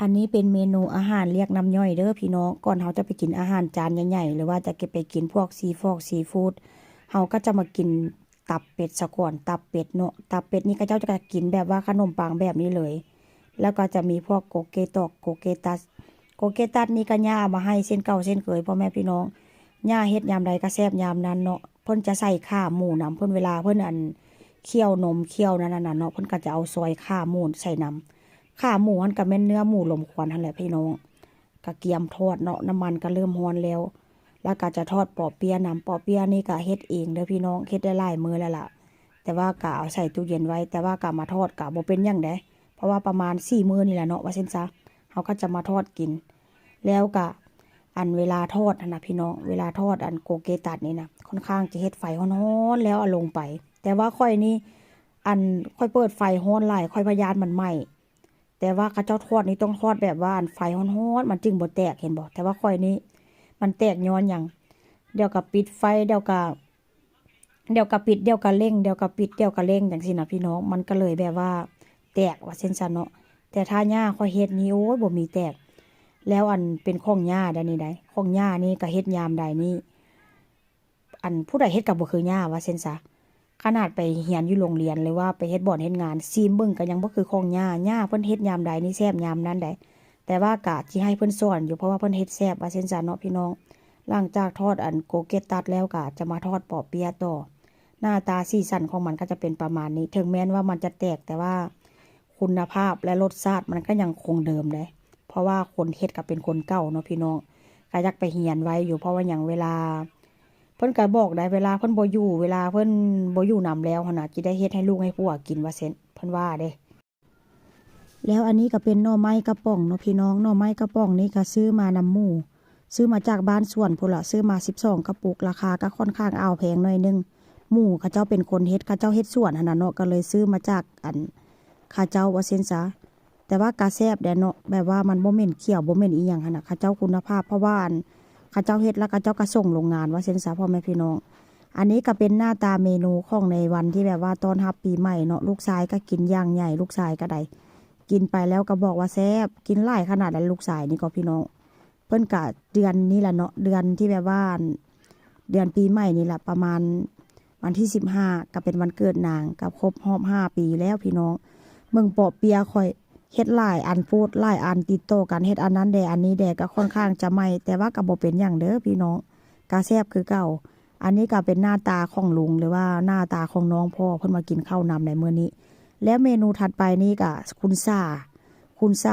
ອັນນີ້ເປັນເມນູອາຫານລຽກນ້ຳຍ່ອຍເດີພີ່ນ້ອງ. ກ່ອນເຮົາຈະໄປກິນອາຫານຈານໃຫຍ່ໆ ຫຼືວ່າຈະໄປກິນພວກຊີຟອກຊີຟູດ ເຮົາກໍຈະມາກິນຕັບເປັດສາກ່ອນ. ຕັບເປັດເນາະ ຕັບເປັດນີ້ເຂົາເຈົ້າຈະກິນແບບວ່າຂະໜົມປັງແບບນີ້ເລີຍ. ແລ້ວກໍຈະມີພວກໂກເກຕອກ ໂກເກຕັດ ໂກເກຕັດນີ້ກໍຍ່າເອົາມາໃຫ້ເຊັ່ນເກົ່າເຊັ່ນເຄີຍ ພໍ່ແມ່ພີ່ນ້ອງ. ຍ່າເຮັດຍາມໃດກໍແຊບຍາມນັ້ນເນາະ. ເພິ່ນຈະໃສ່ຂາໝູນຳ ເພິ່ນເວລາເພິ່ນ ອັນ ຂ້ຽວນົມຂ້ຽວນັ້ນນະເນາະ ເພິ່ນກໍຈະເອົາຊອຍຂາໝູໃສ່ນຳ. ຂາໝູຫັ້ນກໍແມ່ນເນື້ອໝູລົມຄວັນຫັ້ນແຫຼະພີ່ນ້ອງ. ກະກຽມທອດເນາະ ນ້ຳມັນກະເລີ່ມຮ້ອນແລ້ວ ແລ້ວກະຈະທອດເປາະເປຍນຳ. ເປາະເປຍນີ້ກະເຮັດເອງເດີພີ່ນ້ອງ ເຮັດໄດ້ຫຼາຍມື້ແລ້ວລະ ແຕ່ວ່າກະເອົາໃສ່ຕູ້ເຢັນໄວ້ ແຕ່ວ່າກະມາທອດກະບໍ່ເປັນຫຍັງໃດ ເພາະວ່າປະມານສີ່ມື້ນີ້ແຫຼະເນາະ ວ່າຊັ້ນຊະ ເຮົາກໍຈະມາທອດກິນ. ແລ້ວກະ ອັນເວລາທອດຫັ້ນນະພີ່ນ້ອງ ເວລາທອດອັນໂກເກຕັດນີ້ນະ ຂ້ອນຂ້າງຈະເຮັດໄຟຮ້ອນໆ ແລ້ວເອົາລົງໄປ. ແຕ່ວ່າຂ້ອຍນີ້ ອັນ ຂ້ອຍເປີດໄຟຮ້ອນຫຼາຍ ຂ້ອຍພະຢ້ານມັນໄໝ້. ແຕ່ວ່າເຂົາເຈົ້າທອດນີ້ຕ້ອງທອດແບບວ່າ ອັນ ໄຟຮ້ອນໆ ມັນຈຶ່ງບໍ່ແຕກ ເຫັນບໍ່? ແຕ່ວ່າຂ້ອຍນີ້ມັນແຕກຍ້ອນຫຍັງ? ດຽວກໍປິດໄຟ ດຽວກໍ ດຽວກໍປິດ ດຽວກໍເລັ່ງ ດຽວກໍປິດ ດຽວກໍເລັ່ງ ຈັ່ງຊີ້ນະພີ່ນ້ອງ ມັນກໍເລີຍແບບວ່າແຕກ ວ່າຊັ້ນຊະເນາະ. ແຕ່ຖ້າຍ່າຂ້ອຍເຮັດນີ້ ໂອ້ຍ ບໍ່ມີແຕກ. ແລ້ວ ອັນ ເປັນຂອງຍ່າໄດ໋ນີ້ໄດ໋ ຂອງຍ່ານີ້ກໍເຮັດຍາມໃດນີ້ ອັນ ຜູ້ໃດເຮັດກໍບໍ່ຄືຍ່າ ວ່າຊັ້ນຊະ. ຂະໜາດໄປຮຽນຢູ່ໂຮງຮຽນ ຫຼືວ່າໄປເຮັດບ່ອນເຮັດງານ ຊີມເບິ່ງກໍຍັງບໍ່ຄືຂອງຍ່າ. ຍ່າເພິ່ນເຮັດຍາມໃດນີ້ແຊບຍາມນັ້ນໃດ໋. ແຕ່ວ່າກະຊິໃຫ້ເພິ່ນສອນຢູ່ ເພາະວ່າເພິ່ນເຮັດແຊບ ວ່າຊັ້ນຊະເນາະພີ່ນ້ອງ. ຫຼັງຈາກທອດອັນໂກເກດຕັດແລ້ວ ກະຈະມາທອດເປາະເປຍຕໍ່. ໜ້າຕາສີສັນຂອງມັນກໍຈະເປັນປະມານນີ້ ເຖິງແມ່ນວ່າມັນຈະແຕກ ແຕ່ວ່າຄຸນນະພາບ ແລະ ລົດຊາດມັນກໍຍັງຄົງເດີມເດ້ ເພາະວ່າຄົນເຮັດກໍເປັນຄົນເກົ່າເນາະພີ່ນ້ອງ. ກໍຢາກໄປຮຽນໄວ້ຢູ່ ເພາະວ່າຫຍັງ ເວລາ ເພິ່ນກໍບອກໄດ້ ເວລາເພິ່ນບໍ່ຢູ່ ເວລາເພິ່ນບໍ່ຢູ່ນຳແລ້ວຫັ້ນນະ ຊິໄດ້ເຮັດໃຫ້ລູກໃຫ້ຜົວກິນ ວ່າຊັ້ນ ເພິ່ນວ່າເດ້. ແລ້ວອັນນີ້ກໍເປັນໜໍ່ໄມ້ກະປ໋ອງເນາະພີ່ນ້ອງ. ໜໍ່ໄມ້ກະປ໋ອງນີ້ກໍຊື້ມານຳໝູ່ ຊື້ມາຈາກບ້ານສວນພຸ້ນລະ ຊື້ມາສິບສອງກະປຸກ ລາຄາກໍຂ້ອນຂ້າງອາວແພງໜ້ອຍໜຶ່ງ. ໝູ່ເຂົາເຈົ້າເປັນຄົນເຮັດ ເຂົາເຈົ້າເຮັດສວນຫັ້ນນະເນາະ ກໍເລີຍຊື້ມາຈາກ ອັນ ເຂົາເຈົ້າ ວ່າຊັ້ນຊະ. ແຕ່ວ່າກໍແຊບແດ່ເນາະ ແບບວ່າມັນບໍ່ເໝັນຂຽວ ບໍ່ເໝັນອີ່ຫຍັງຫັ້ນນະ ເຂົາເຈົ້າຄຸນນະພາບ ເພາະວ່າ ອັນ ເຂົາເຈົ້າເຮັດແລ້ວເຂົາເຈົ້າກໍສົ່ງໂຮງງານ ວ່າຊັ້ນຊະ ພໍ່ແມ່ພີ່ນ້ອງ. ອັນນີ້ກໍເປັນໜ້າຕາເມນູຂອງໃນວັນທີ່ແບບວ່າຕ້ອນຮັບປີໃໝ່ເນາະ. ລູກຊາຍກໍກິນຢ່າງໃຫຍ່ ລູກຊາຍກໍໄດ້ ກິນໄປແລ້ວກໍບອກວ່າແຊບ ກິນຫຼາຍຂະໜາດໃດ ລູກຊາຍນີ້ກໍພີ່ນ້ອງ. ເພິ່ນກະເດືອນນີ້ລະເນາະ ເດືອນທີ່ແບບວ່າ ອັນ ເດືອນປີໃໝ່ນີ້ລະ ປະມານວັນທີສິບຫ້າ ກະເປັນວັນເກີດນາງ ກະຄົບຮອບຫ້າປີແລ້ວພີ່ນ້ອງ. ເບິ່ງເປາະເປຍຂ້ອຍ ເຮັດຫຼາຍອັນໂພດ ຫຼາຍອັນຕິດຕໍ່ກັນ ເຮັດອັນນັ້ນແດ່ ອັນນີ້ແດ່ ກະຂ້ອນຂ້າງຈະໄໝ້ ແຕ່ວ່າກະບໍ່ເປັນຫຍັງເດີພີ່ນ້ອງ ກະແຊບຄືເກົ່າ. ອັນນີ້ກະເປັນໜ້າຕາຂອງລຸງ ຫຼືວ່າໜ້າຕາຂອງນ້ອງພໍ່ ເພິ່ນມາກິນເຂົ້ານຳໃນມື້ນີ້. ແລ້ວເມນູຖັດໄປນີ້ກະຄຸນສາ ຄຸນສາ